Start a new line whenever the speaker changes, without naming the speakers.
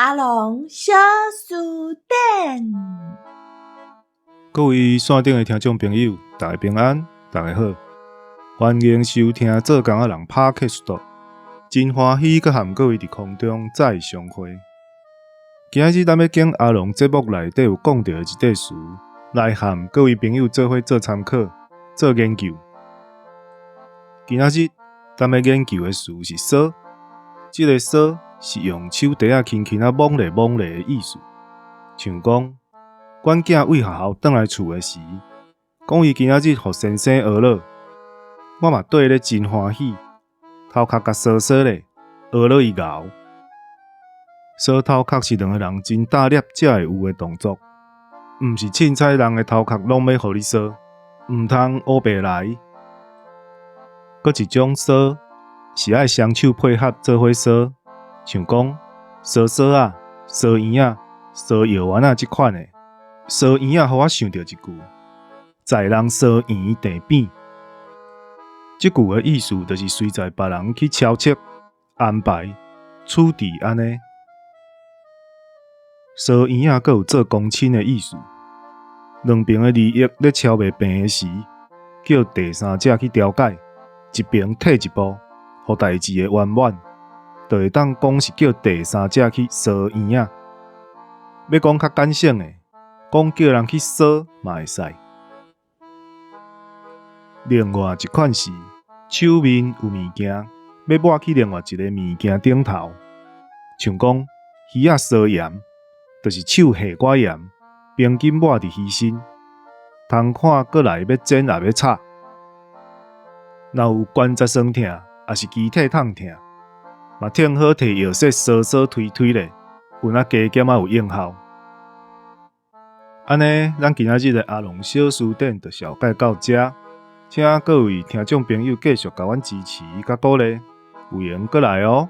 阿龍小辭典。
各位線頂的聽眾朋友，大家平安，大家好，歡迎收聽做工仔人 Podcast，真歡喜閣和各位佇空中再相會。今仔日咱欲揀阿龍節目內底有講著的一塊詞，來和各位朋友做伙做參考、做研究。今仔日咱欲研究的詞是挲，這个挲是用手提仔輕輕仔摸咧摸咧的意思，像講，阮囝對學校轉來厝的時，講伊今仔日予先生呵咾，我嘛綴咧真歡喜，頭殼共挲挲咧，呵咾伊𠢕。挲頭殼是兩个人真大粒才會有的動作，毋是凊彩人的頭殼攏欲予你挲，毋通烏白來。閣一種挲是愛雙手配合做伙挲，像講挲挲仔、挲圓仔、挲藥丸仔這款的。挲圓仔，予我想著一句：載人挲圓地扁。這句的意思就是隨載別人去敲策、安排、處置按呢。挲圓仔閣有做公親的意思，兩邊的利益咧敲袂平的時，叫第三者去調解，一邊退一步，予代誌會圓滿，就會當講是叫第三者去挲圓仔。欲講較簡省的，講叫人去挲嘛會使。另外一款是手面有物件，欲抹去另外一个物件頂頭，像講魚仔挲鹽，就是手下寡鹽，平均抹佇魚身，通看閣來欲煎抑欲炒。若有關節酸疼，抑是肢體迵疼，嘛挺好提藥水挲挲推推咧，有若加減仔有應效。按呢，咱今仔日的阿龍小辭典就紹介到遮，請各位聽眾朋友繼續共阮支持佮鼓勵，有閒閣來哦。